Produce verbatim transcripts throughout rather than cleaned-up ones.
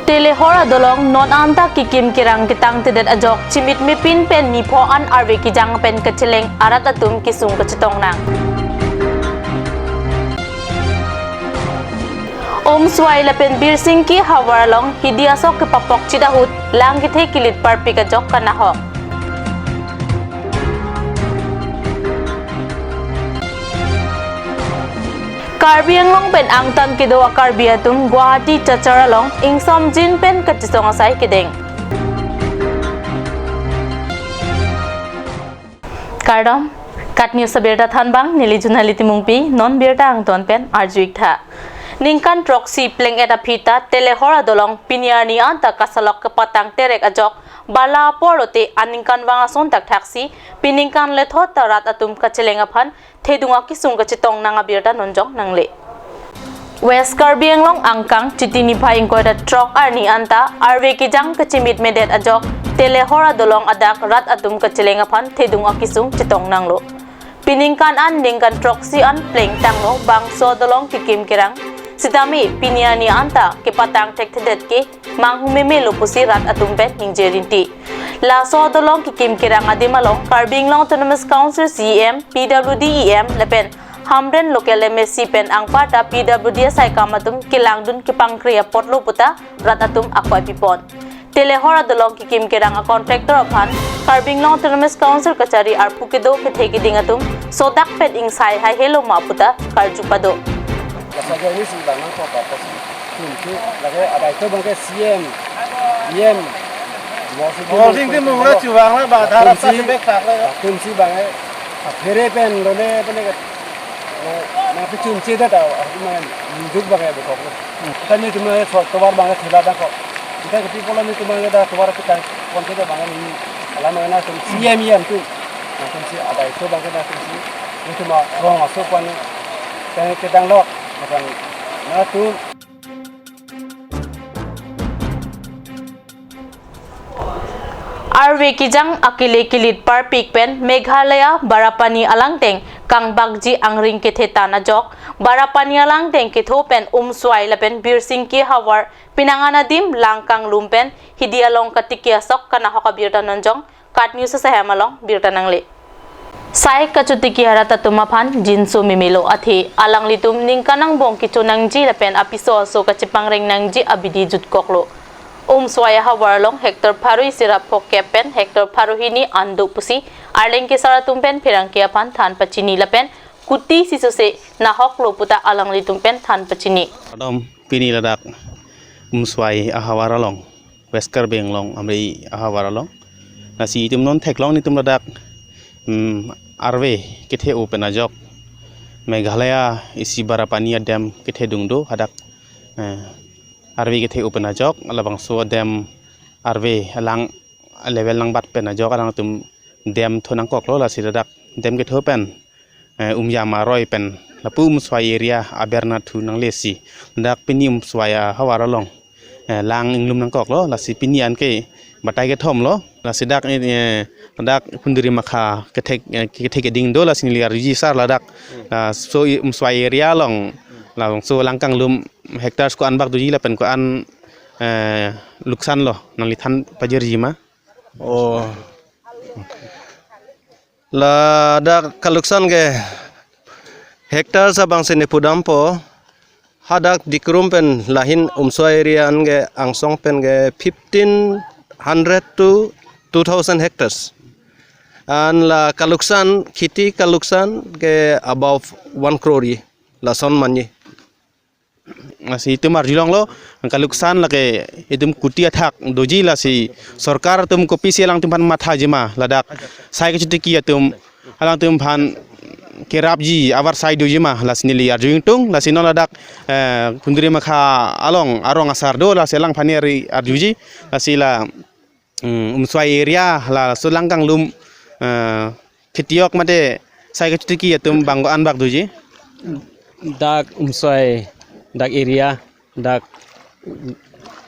Telehor adolong non anta kekim kerang ketangtedet ajok chimit mepin pen nipho an arve kejang pen kacheleng arat atum kesung kachetong nang. Umswai lapen Birsingki havar along hidi asok kepapok chit ahut lang kethe kelit parpik ajok kanahok. Karbi Anglong pen angtan kedo a-Karbi atum Guwahati Cachar along ingsom jin pen kachisong asai kedeng. Kardom, KAT News abirta thanbang, neli Junali Timungpi, non birta angton pen arju-ik tha. Ningkan throksi pleng-et aphi ta Telehor adolong pini arni anta kasalok kepatang terek ajok, bala apor lote aningkanvang ason thakthak si, piningkan lethot ta rat atum kacheleng aphan thedung akesung kachetong nang abirta nonjong nangle. West Karbi Anglong angkang Chiti niphai ingkoi ra throk arni anta arve kejang kachimit medet ajok Telehor adolong adak rat atum kacheleng aphan thedung akesung chetong nanglo. Piningkan an ningkan throksi an pleng tanglo bangso adolong kekim kerang. Sitame pini arni anta kepatang thekthedet ke manghumeme lo pusi rat atum pen ningje rinti. Laso adolong kekim kerang adim along Karbi Anglong Autonomous Council C E M, P W D E M lapen Hamren local M A C pen anparta P W D asaikam atum kelangdun kepangkri apotlo puta rat atum akoi pipon. Telehor adolong kekim kerang a-contractor aphan Karbi Anglong Autonomous Council kachari arpu kedo kethe keding atum sodak pen ingsai haihelo ma puta karju pado. Kasa joni si bang nangkok apa si? Tum si lagi ada itu bang ke C M, E M. Mawsing Timung la chuvang la ba dhara sa si bek tak la. Tum si bang eh. Aphere pen lone pen ke. Na pi chun si dah tahu. Aku main munjuk bang eh bekok. Kita ni cuma so tovar bang eh thela bang kok. Kita ke people ni cuma ada tovar kita kon kita bang eh ni. Alam mana tum C M, E M tum. Na tum si ada itu bang eh na tum si. Ni cuma rong aso kon. Kan kedang lok. Macam na tum. Arve kejang akele kelit parpik pen Meghalaya Barapani alangteng kangbakji angring kethe tan ajok, Barapani alangteng ketho pen Umswai lapen Birsingki havar penang an adim lang kanglum pen hidi along katiki asok kanahok abirta nonjong, KAT News asai hem along birta nangle. Sai kachotiki arat atum aphan jinso memelo athe alanglitum ningkan angbong kecho nangji lapen apiso aso kachepangreng nangji abidi jutkoklo. Umswai ahavar along hectare pharo isi ra phokep pen hectare pharo hini an do pusi arleng kesar atum pen pherangke aphan than pachini lapen kuti isi sose nahoklo puta alanglitum pen than pachini. Kardom, pini ladak Umswai ahavar along, West Karbi Anglong Amri ahavar along. Lasi itum non theklong nitum ladak, hmm, arve kethe-o pen ajok Meghalaya isi Barapani adam kethedung do hadak, eh, arve kethe-o pen ajok, labangso adam arve alang level nangbat pen ajok alangtum dam tho nangkoklo, lasi ladak dam ketho pen, eh, Umyam aroi pen lapu Umswai area aber nathu nanglesi. Ladak pini Umswai ahavar along, eh, lang inglum nangkoklo, lasi pini anke batai kethom lo, lasi dak, eh, dak Phunduri Makha kethek, eh, kethek keding do, lasi neli arjuji sar ladak. Laso i Umswai area along, labangso lang kanglum hectares ko-an bak doji lapen ko-an, eh, luksan lo, nangli than pajirji ma? Oh. Ladak kaluksan ke hectare abang si nepudampo, hadak Dikrum pen lahin Umswai area an ke angsong pen ke fifteen hundred to two thousand hectares. An la kaluksan, kheti kaluksan ke above one crore lason manye. Lasi itum arjulonglo, kaluksan lake itum kuti athak doji, lasi sorkar atum kopisi alangtum aphan mathaji ma ladak sai kachotiki atum alangtum aphan kerapji avarsai doji ma, lasi neli arju ingtung, lasi non ladak, eh, Phunduri Makha along arong asar do, lasi alangphan neli arjuji, lasi la Hmm, Umswai area laso lang kanglum, eh, khetiok mate sai kachotiki atum bang ko-an bak doji? Dak Umswai, dak area, dak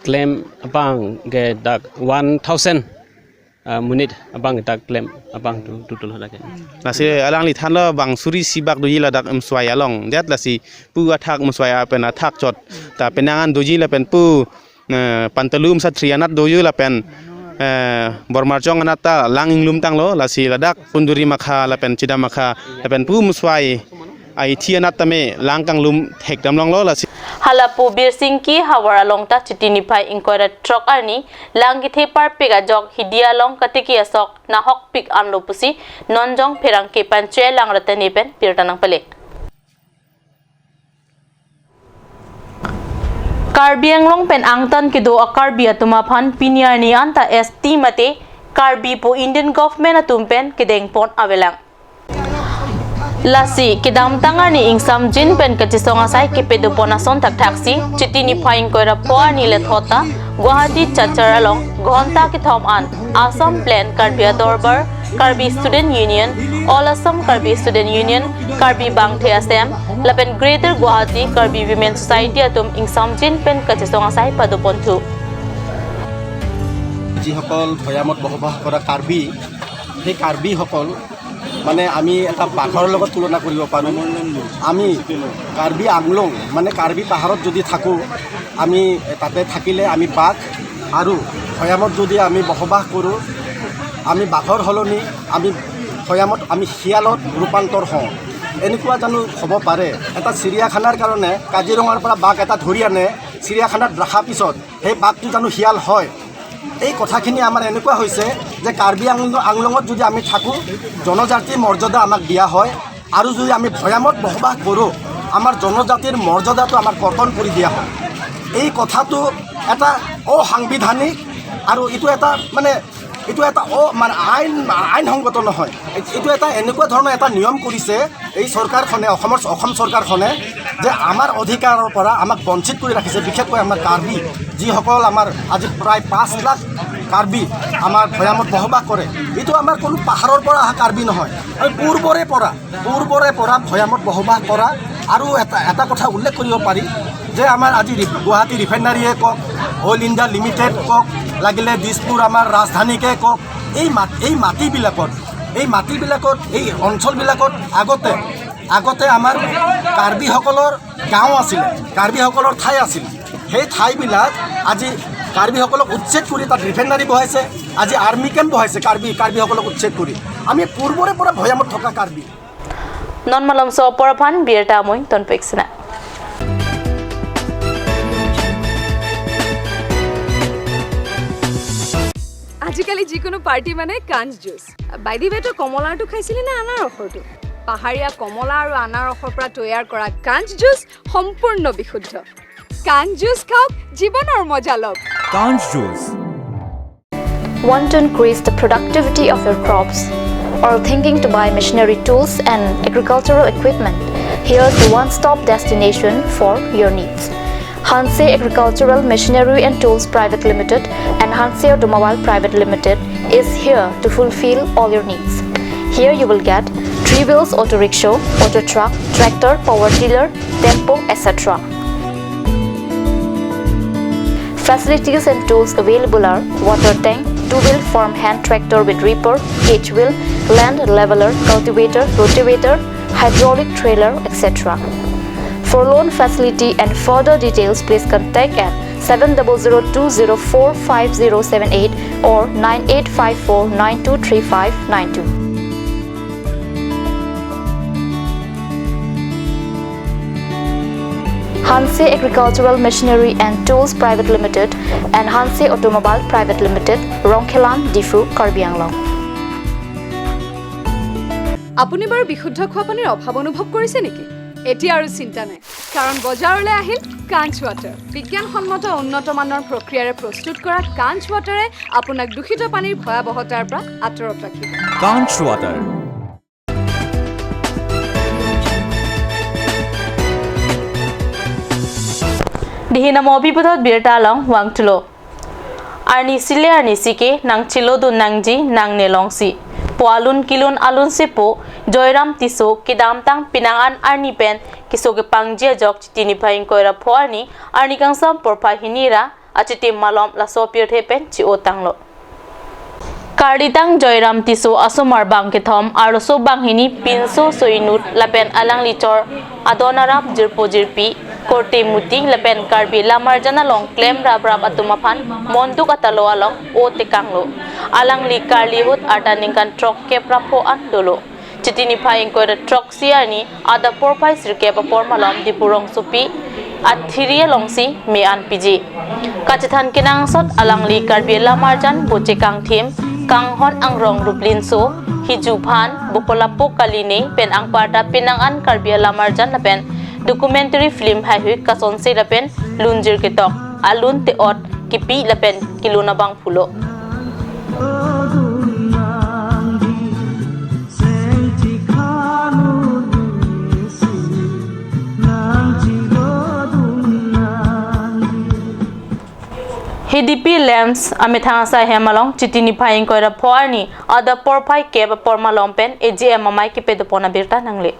klem abang ke dak one thousand, ah, monit abang dak klem abang tu tutul dak. Lasi alangli thanlo bang suri isi bak doji ladak Umswai along. Diat lasi pu athak Umswai apen athak chot. Ta penang an doji lapen pu eh, Pantalu Umsatri anat doyu lapen, eh, Bormarjong anat ta lang inglum tanglo, lasi ladak Kunduri Makha lapen Chidam Makha lapen pu muswai aithi anat tame lang kanglum thekdam longlo, lasi. Hala pu Birsingki havar along ta Chiti niphai ingkoi ra throk arni lang kethe parpik ajok hidi along katiki asok nahokpik anlo pusi non jong pherangke Panchayat Langratani pen birta nangpale. Karbi Anglong pen angtan kedo a-Karbi atum aphan pini arni anta S T mate Karbi pu Indian government atum pen kedengpon avelang. Lasi kedamtang arni ingsamjin pen kachesong asai kepedopon ason thakthaksi Chiti niphai ingkoi ra pho arni le thot ta Guwahati Chachar along ghonta kethom an Assam Plan Karbi Adorbar, Karbi Student Union, All Assam Karbi Student Union, Karbi Bangthe Assam, lapen Greater Guwahati Karbi Women Society atum ingsamjin pen kachesong asai padoponthu. যিসকল ভৈয়ামত বসবাস কৰা কাৰ্বি, সেই কাৰ্বিসকল মানে আমি এটা বাঘৰ লগত তুলনা কৰিব পাৰোঁ। আমি কাৰ্বি আংলং, মানে কাৰ্বি পাহাৰত যদি থাকোঁ, আমি তাতে থাকিলে আমি বাঘ, আৰু ভৈয়ামত যদি আমি বসবাস কৰোঁ, আমি বাঘৰ সলনি আমি ভৈয়ামত আমি শিয়ালত ৰূপান্তৰ হওঁ। এনেকুৱা জানো হ'ব পাৰে? এটা চিৰিয়াখানাৰ কাৰণে কাজিৰঙাৰ পৰা বাঘ এটা ধৰি আনে, চিৰিয়াখানাত ৰখাৰ পিছত সেই বাঘটো জানো শিয়াল হয়? এই কথাখিনি আমাৰ এনেকুৱা হৈছে যে কাৰ্বি আংল-, আংলঙত যদি আমি থাকোঁ, জনজাতিৰ মৰ্যাদা আমাক দিয়া হয়, আৰু যদি আমি ভৈয়ামত বসবাস কৰোঁ, আমাৰ জনজাতিৰ মৰ্যাদাটো আমাৰ কৰ্তন কৰি দিয়া হয়। এই কথাটো এটা অসাংবিধানিক আৰু এইটো এটা মানে, এইটো এটা অ-, মানে আইন, আইনসংগত নহয়। এই-, এইটো এটা এনেকুৱা ধৰণৰ এটা নিয়ম কৰিছে এই চৰকাৰখনে, অসমৰ, অসম চৰকাৰখনে, যে আমাৰ অধিকাৰৰ পৰা আমাক বঞ্চিত কৰি ৰাখিছে, বিশেষকৈ আমাৰ কাৰ্বি, যিসকল আমাৰ আজি প্ৰায় পাঁচ লাখ কাৰ্বি আমাৰ ভৈয়ামত বসবাস কৰে। এইটো আমাৰ কোনো পাহাৰৰ পৰা অহা কাৰ্বি নহয়, আমি পূৰ্বৰে পৰা, পূৰ্বৰে পৰা ভৈয়ামত বসবাস কৰা। আৰু এটা, এটা কথা উল্লেখ কৰিব পাৰি যে আমাৰ আজি ৰি-, গুৱাহাটী ৰিফাইনাৰীয়ে কওক, অইল ইণ্ডিয়া লিমিটেড কওক, লাগিলে দিছপুৰ আমাৰ ৰাজধানীকে কওক, এই মাত-, এই মাটিবিলাকত, এই মাটিবিলাকত, এই অঞ্চলবিলাকত আগতে, আগতে আমাৰ কাৰ্বিসকলৰ গাঁও আছিলে, কাৰ্বিসকলৰ ঠাই আছিল। সেই ঠাইবিলাক আজি কাৰ্বিসকলক উচ্ছেদ কৰি তাত ৰিফাইনাৰী বহাইছে, আজি আৰ্মি কেম্প বহাইছে কাৰ্বি, কাৰ্বিসকলক উচ্ছেদ কৰি। আমি পূৰ্বৰে পৰা ভৈয়ামত থকা Karbi. Non malomso apor aphan birta amoi tonpik sina. আজিকালি যিকোনো পাৰ্টি মানে কাঞ্চ জুচ। বাই দি ৱে, তই কমলাৰটো খাইছিলি নে আনাৰসৰটো? পাহাৰীয়া কমলা আৰু আনাৰসৰ পৰা তৈয়াৰ কৰা কাঞ্চ জুচ সম্পূৰ্ণ বিশুদ্ধ। কাঞ্চ জুচ খাওক, জীৱনৰ মজা লওক। Kanch Juice. Want to increase the productivity of your crops? Or thinking to buy machinery tools and agricultural equipment? Here's the one-stop destination for your needs. Hanse Agricultural Machinery and Tools Private Limited and Hanse Automobile Private Limited is here to fulfill all your needs. Here you will get three wheels auto rickshaw, auto truck, tractor, power tiller, tempo, et cetera. Facilities and tools available are water tank, two-wheel farm hand tractor with reaper, cage wheel, land leveler, cultivator, rotavator, hydraulic trailer, et cetera. For loan facility and further details, please contact at seven double zero two zero four five zero seven eight or nine eight five four nine two three five nine two. Hanse Agricultural Machinery and Tools Private Limited and Hanse Automobile Private Limited, Rongkhelan, Diphu, Karbi Anglong. আপুনি বাৰু বিশুদ্ধ খোৱা পানীৰ অভাৱ অনুভৱ কৰিছে নেকি? এতিয়া আৰু চিন্তা নাই, কাৰণ বজাৰলৈ আহিল কাঞ্চ ৱাটাৰ। বিজ্ঞানসন্মত উন্নত মানৰ প্ৰক্ৰিয়াৰে প্ৰস্তুত কৰা কাঞ্চ ৱাটাৰে আপোনাক দূষিত পানীৰ ভয়াৱহতাৰ পৰা আঁতৰত ৰাখিব। Kanch Water. Dihina mobi puthot birta along vangthulo. Arnisi le arnisi ke nangchilodun nangji nangne longsi. Po alun kelun alun si po Joyram Tisso kedamtang penang an arni pen keso kepangji ajok Chiti niphai ingkoi ra pho arni, arni kangsam porphai hini ra achitim malom laso apirthe pen chi-o tanglo. Karditang Joyram Tisso asomar bang kethom, arloso banghini pinso so inut lapen alangli chor adon aram jirpo jirpi korte muti lapen Karbi lamarjan along klem raprap atum aphan monduk atalo along o tekanglo. Alangli karli ahut arta ningkan throkkep ra pho an dolo. Chiti niphai ingkoi ra throksi arni adap porphai sirkep apor malom Diphu rongsopi Athiri alongsi me-an piji. Kachethan kenangsot alangli Karbi lamarjan boche kangthim, kanghon angrong rup linso, hiju phan, bokolapo kaline pen anparta penang an Karbi lamarjan lapen documentary film haihui kasonse lapen lunjir ketok, alun te-ot kipi lapen kilun abang pulo. Hidipi Lamps amethang asai hem along Chiti niphai ingkoi ra pho arni adap porphai kep apor malom pen A G M amei kepedopon abirta nangle.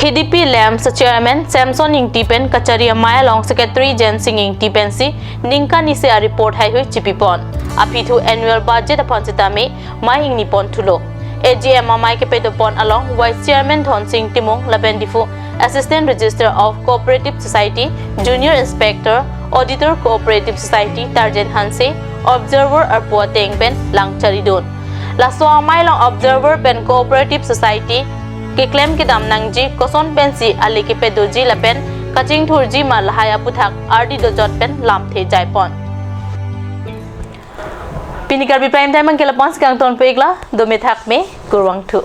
Hidipi Lamps chairman Samson Ingti pen kachari amei along secretary Jensing Ingti pensi ningkan isi a-report haihui chipipon. Aphi thu annual budget aphan sitame mei ingni pon thulo. A G M amei kepedopon along Vice Chairman Dhonsing Timung lapen Diphu Assistant Registrar of Cooperative Society, Junior Inspector, Auditor Cooperative Society Tarjen Hanse, observer arpu ateng pen lang charidun. Laso amei along observer pen Cooperative Society keklem kedam nangji, koson pensi ale kepedoji lapen kachingthurji ma lahai aputhak ardi dojot pen lamthe jaipon. Pini Karbi Prime Time angke lapu-an si kangtonpo iklo, dome thakme, kurvangthu.